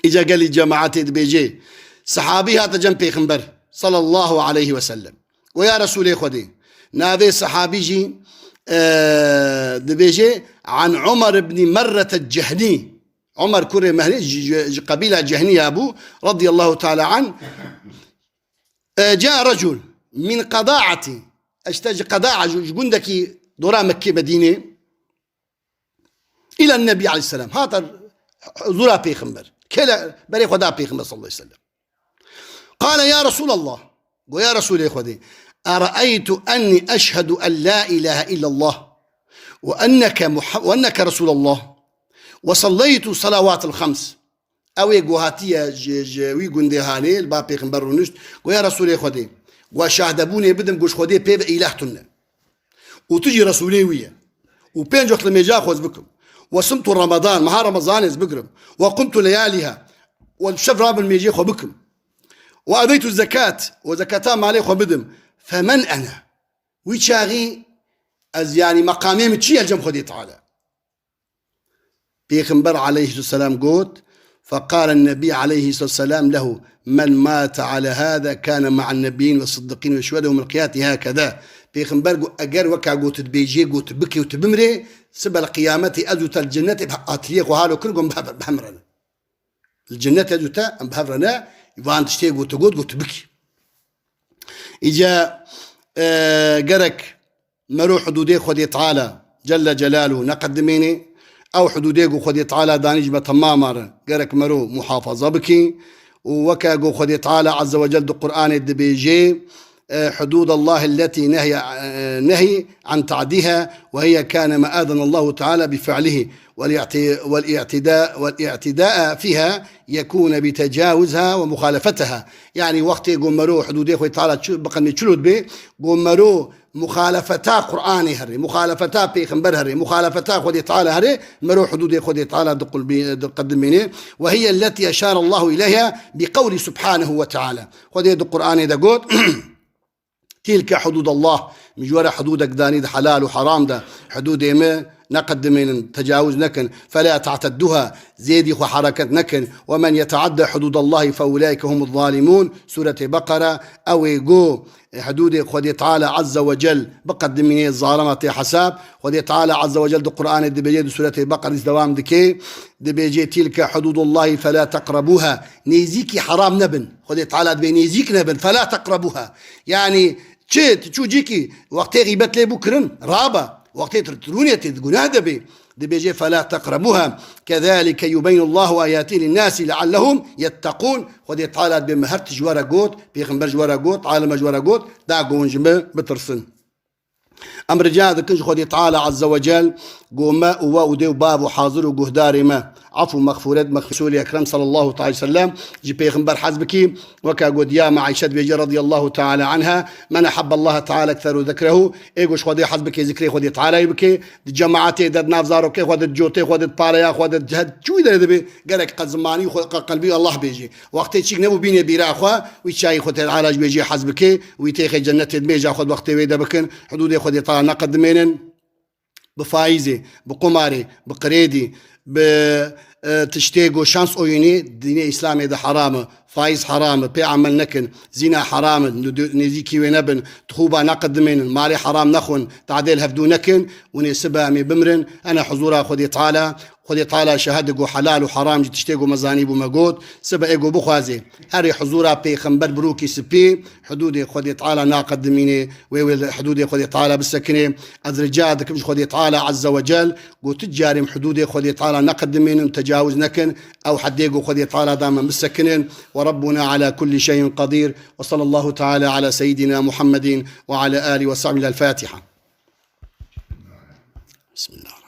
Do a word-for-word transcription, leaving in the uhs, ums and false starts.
Îca gelî cemaetê dibêje, sehabî hate cem Pêxember sallallahu aleyhi ve sellem. Go ya Resûlê Xwedê. Navê sehabî jî, e, dibêje, an Umar ibn Merrete Cehnî. Umar kurê Mehrî ji, ji, ji qebîla Cehniya bû, radiyallahu teala anh. E, caa recul min qadaati. Îşte ji qadaa, ji, ji gundekî dora Mekkê Medînê. Îlen Nebî aleyhisselam. Hate huzura Pêxember. Kêle berê xwe da Pêxember sallallahu aleyhi ve sellem. Qale ya Resûlallah. Go ya Resûlê Xwedê. Eraeytu enni eşhedu en la ilahe illallah. Ve enneke Muha-, ve enneke Resûlallah. Ve salleytu salawatil xems. Ew ê ku hatiye ji, ji wî gundê hanê, li ba Pêxember rûnişt, go ya Resûlê Xwedê, ku şahdebûnê bidim ku ji Xwedê pê ve îlah tune. Û tu jî Resûlê wî ye. Û pênc wext li mêja xwe ez bikim. We simtu Ramadan, meha Remezanê ez bigirim. We qumtu leyaliha. We şev rabin mêjê xwe bikim. We edeytu zekat, we zekata malê xwe bidim. Femen ene? Wî çaxî ez, yanî, meqamê min çi ye li cem Xwedê Teala? Pêxember aleyhisselam got, feqale Nebî aleyhisselam lehu, men mate ala hâzâ kâne ma'an nebiyyîn ve siddiqîn ve şuhedâ yewmel qiyameti hâkeza. Pêxember got, eger weka got dibêjê, got bikê û tu bimrê, sibe li qiyametê ez û te li cennetê bi atiliyê xwe halo kir, got, bi hev-, bi hev re ne. Li cennetê ez û te em bi hev re ne, van tiştê got, got, got bikî. Îca, e, gerek mero hudûdê Xwedê Teala Celle Celaluhu neqedimênê. Ew hudûdê ku Xwedê Teala danî ji me temama re gerek mero muhafaza bikî. Û weke ku Xwedê Teala Azze ve Cel di Qur'anê dibêjê, e, hudûdallahi lletî nehy-, e, nehy an ta'dîha ve hiye kâne ma âzenallahu teala bi fi'lihi vel i'ti-, vel i'tidâ-, vel i'tidâ'a fîha yekûne bi tecawuzha ve muhalefetiha. Yanî wextê ku mero hudûdê Xwedê Teala çi-, biqedimê çilo dibe, ku mero muxalefeta Qur'anê here, muxalefeta Pêxember here, muxalefeta Xwedê Teala here, mero hudûdê Xwedê Teala diqulbî-, diqedimêne. Ve hiye lletî eşarallahu ileyha bi qewlî subhanehu ve teala. Xwedê di Qur'anê de got, tilke hudûdallah, min ji we re hudûdek danî di helal û heram de, hudûdê min neqedimênin, tecawuz nekin. Fela ta'tedduha, zêdî xwe hereket nekin. Ve men yeteadde hudûdallahi fe ulaike humuz zalimûn. Sûretê Beqere, ew ê ku hudûdê Xwedê Teala Azze ve Cel biqedimînê, zalima tê hesab. Xwedê Teala Azze ve Cel di Qur'anê dibêje, di Sûretê Beqerê dewam dike, dibêje, tilke hudûdullahi fela teqrebûha. Nêzîkî heram nebin. Xwedê Teala dibê nêzîk nebin. Fela teqrebûha. Yanî çi, tu çû cîkî, wextê xîbet lê bû kirin, raba. Wextê tu rûnê tê, di guneh de bê. Dibêje, fela teqrebûha. Kezalike yubeyyinullahu ayatihi linnasi leallehum yettekûn. Xwedê Teala dibê min her tişt ji we re got, Pêxember ji we re got, alime ji we re got, da ku hûn ji min bitirsin. Em rica dikin ji Xwedê Teala Azze ve Cel, ku me û we û dê û bav û hazir û guhdarê me, af û mexfûret, mexfûrê Ekrem sallallahu teala aleyhi ve sellem, ji Pêxember hez bikî, weke got ya me Ayşe dibêje radiyallahu teala anha, men ahabballaha teala ekseru zikrehu, ê ku ji Xwedê hez bike, zikrê Xwedê Teala bike, di cemaetê de, di nav zarokê xwe de, di cotê xwe de, di pareya xwe de, di her çûyî de dibe, gerek qe zimanî xwe, qe qelbî Allah bêjî. Wextê çîk nebû bînê bîra xwe, wî çayî Xwedê Teala ji wê jê hez bike, wî têxê cennetê di mêja xwe di wextê wê de bikin, hudûdê Xwedê Teala neqedimênin. Bi faîzê, bi qumarê, bi qirêdî, bi, e, tiştê ku şans oyunî dînê Îslamê de heram e. Faîz heram e, pê emel nekin. Zîna heram e, nû-, nêzîkî wê nebin. Tixûba neqedimênin, malê heram nexwin, tadê li hevdû nekin. Hûn ê sibe em ê bimrin, hene huzûra Xwedê Teala. Xwedê Teala şehid e ku helal û heram jî tiştê ku me zanî bû me got. Sibe ê ku bixwaze herê huzûra Pêxember bi rûkî spî, hudûdê Xwedê Teala naqedimînê, wê wê li hudûdê Xwedê Teala bisekinê. Ez rica dikim ji Xwedê Teala Azze ve Cel, ku tu carê em hudûdê Xwedê Teala neqedimînin, tecawuz nekin, ew heddê ku Xwedê Teala da me bisekinin. Ve Rabbuna ala kulli şeyin qedîr. Ve sallallahu teala ala seyyidina Muhammedin ve ala alihi ve sahbihi. El Fatiha. Bismillah.